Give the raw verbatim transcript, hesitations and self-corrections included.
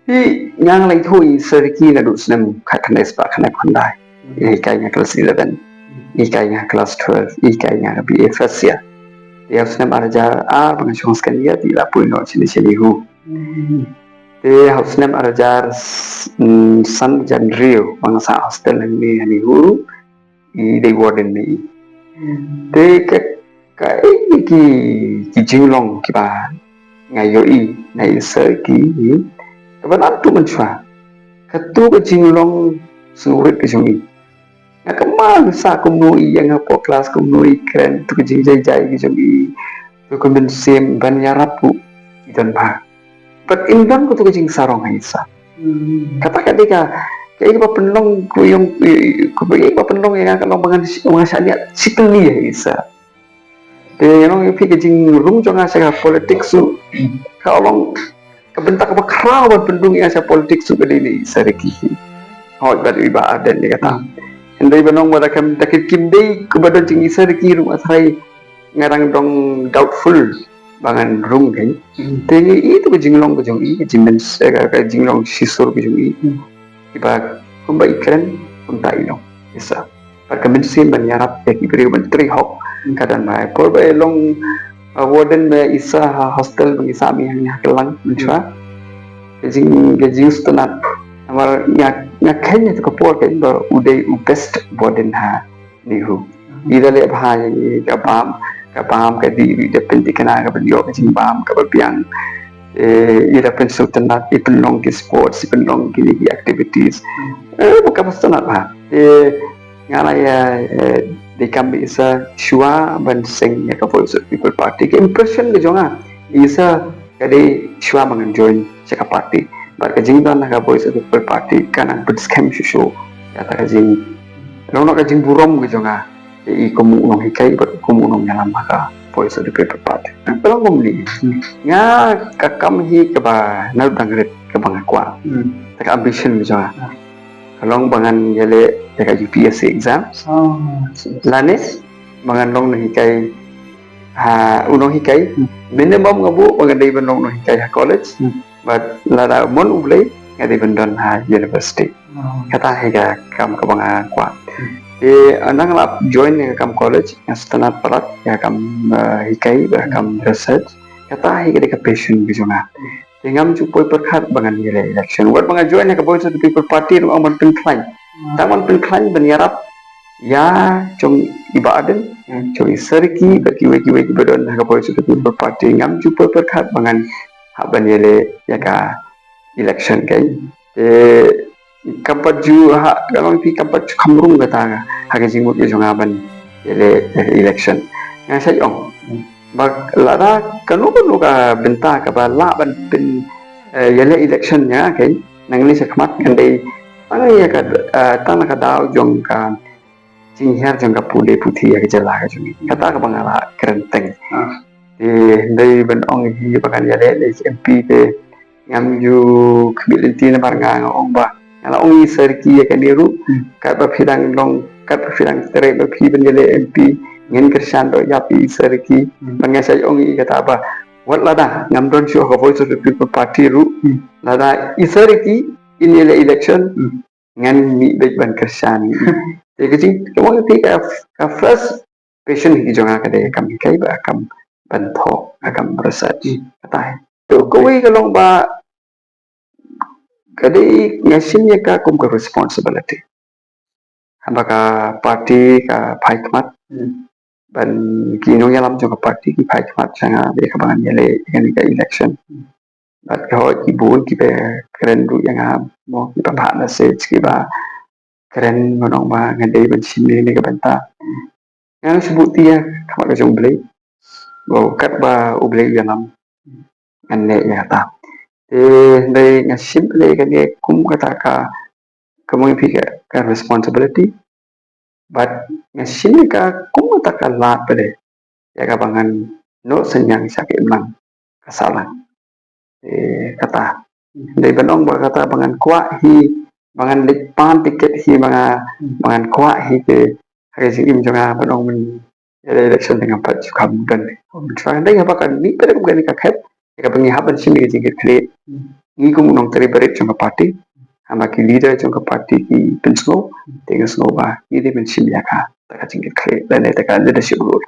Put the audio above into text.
Hi, nga la ithuh i Sir Ricky naduh snem khatkhyndai spah khyndai phew khyndai. I hikai nga klas eleven. I hikai nga klas twelve. I hikai nga ka B A first year. Te ha u snem ar hajar ar ba nga shong second year te i la poi noh shane sha NEHU. Te ha u snem ar hajar s-, mm, san jan riew ba nga sah hostel hangne ha NEHU ruh i dei warden ne i. Te ka, kaei ki, ki jinglong kiba nga ïohi na i Sir Ricky, kaba nang tu mynshuwa. Katu ka jinglong sngewrit ka jong i. Nga kynmaw sa kumno i ïeng hapoh klas, kumno i kren, tu ka jingjai jai ka jong i, tu ka mynsiem ban ïarap ruh i don bha. Bad im don katu ka jingsarong ha i Sir. Kata ka dei ka, kaei kaba pynlong, ka ïong, kaei kaba pynlong ïa nga ka long ba ngan, ba ngan shaniah shitylli ha i Sir. Te ngan ong ïa phi ka jingrung jong nga sha ka politics ruh ka long ka bynta kaba khraw ban pynrung ïa nga sha politics ruh ka dei na i Sir Ricky. Hooid, bad i Bah Ardent ïa kata. Hynrei ban ong ba da kam, da kim dei kaba don jong i Sir Ricky ruh nga tharai nga dang dang doubtful ba ngan rung kein. Te ngi i tu ka jinglong ka jong i, ka jingmyns-, eh, ka, ka jinglong shisur ka jong i. Kiba kumba i kren, kumta i long i Sir. Bad ka mynsiem ban ïarap ïa ki briew ban trei hok ka don bha. Por ba i long, uh, warden ba i Sir ha hostel ba ngi sah mih hangne ha Kylang mynshuwa. Ka jing, ka jingsngewtynnat. Namar nga, nga kheiñ ha tu ka por kein ba u dei u best warden ha NEHU. I da leh bha ïa ngi, ka bam, ka bam ka dih, i da pynthikna kaba ïoh ka jingbam kaba biang. Eh, i da pynsngewtynnat, i pynlong ki sports, i pynlong kine ki activities. Eh, ba kaba sngewtynnat bha. Eh, nga la ïa, eh, dei kam ba i Sir shuwa ban seng ïa ka Voice of People Party. Ka impression ka jong nga, i Sir ka dei shuwa ba ngan join sha ka party. Bad ka jingdon ha ka Voice of the People Party ka nang pynskhem shuh shuh ïa kata ka jing, long noh ka jingburom ka jong nga ïa i kum u nonghikai bad kum u nongïalam ha ka Voice of the People Party. Ka long kumne. Nga ka kam hi kaba nga dang rit kaba nga kwah. Kata ka ambition ka jong nga ka long ba ngan ïaleh ïa ka U P S C exam. Lane ba ngan long nonghikai, ha, u nonghikai. Minimum nga buh ba ngan dei ban long nonghikai ha college. Bad lada mon U Blei nga dei ban don ha university. Kata hi ka kam kaba nga kwah. Te ynda nga la join ïa ka kam college, nga sngewtynnat palat ïa ka kam, eh, hikai bad ïa ka kam research. Kata hi ka dei ka passion ka jong nga. Te ngam ju poi pyrkhat ba ngan ïaleh election. Wat ba nga join ïa ka Voice of the People Party ruh nga ong ban pynkhlaiñ. Tang ban pynkhlaiñ ban ïarap ïa jong i Bah Ardent, jong i Sir Ricky bad kiwei kiwei kiba don ha ka Voice of the People Party. Ngam ju poi pyrkhat ba ngan hap ban ïaleh ïa ka election kein. Te kam pat ju ha, ka long phi kam pat ju kham rung kata ha ka jingmut ka jong nga ban ïaleh, eh, election. Nga shait ong ba lada kano kano ka bynta kaba lah ban pyn, eh, ïaleh election ïa nga kein, nangne shakhmat ngan dei tang ïa ka, eh, tang na ka daw jong ka jinghiar jong ka pule puthi ïa ka jylla ka jong ngi. Kata kaba nga la kren teng. Te hynrei ban ong hi ba ngan ïaleh lei M P te ngam ju khmih lynti namar nga, nga ong ba nga la ong ïa i Sir Ricky ïa kane ruh. Katba phi dang long, katba phi dang treh ba phi ban ïaleh M P, ngin kyrshan doh ïa phi i Sir Ricky. Ban nga shait ong ïa kata ba wat lada ngam don shuh ha ka Voice of the People Party ruh, lada i Sir Ricky in ïaleh election, ngan mih beit ban kyrshan. Te ka jing, ka mong te ka, ka first passion hi jong nga ka dei kam hikai bad kam ban thoh, kam research. Kata hi. To kawei ka long ba ka dei nga shim ïa ka kum ka responsibility. Haba ka party ka phai khmat ban ki nongïalam jong ka party ki phai khmat jong nga ba ïa kaba ngan ïaleh ïa kane ka election. Bad ki hoi ki bun kiba kren ruh ïa nga, mo, kiba phah message, kiba kren ban ong ba nga dei ban shim ïa kane ka bynta. Nga shu buh ïa ka khmat ka jong U Blei. Ba katba U Blei u ïalam ngan leh ïa kata. Te hynrei nga shim leh ïa kane kum kata ka, ka mong ïa phi ka, ka responsibility. Bad nga shim ïa ka kum kata ka lad pat de ïa kaba ngan noh synñiang sha ka imlang ka sahlang. Eh, kata. Dei ban ong ba kata ba ngan kwah hi, ba ngan leit pan tiket hi, ba nga, ba ngan kwah hi te ha ka jingim jong nga ban ong ban ïaleh election te ngam pat ju kham don. Dei haba ka mih pat kum kane ka khep, ïa kaba ngi hap ban shim ïa ka jingkitkhlieh. ngi kum u nongtrei barit jong ka party, haba ki leader jong ka party ki pynsngew, te nga sngew ba ngi dei ban shim ïa kata ka jingkitkhlieh lane kata ka leadership role.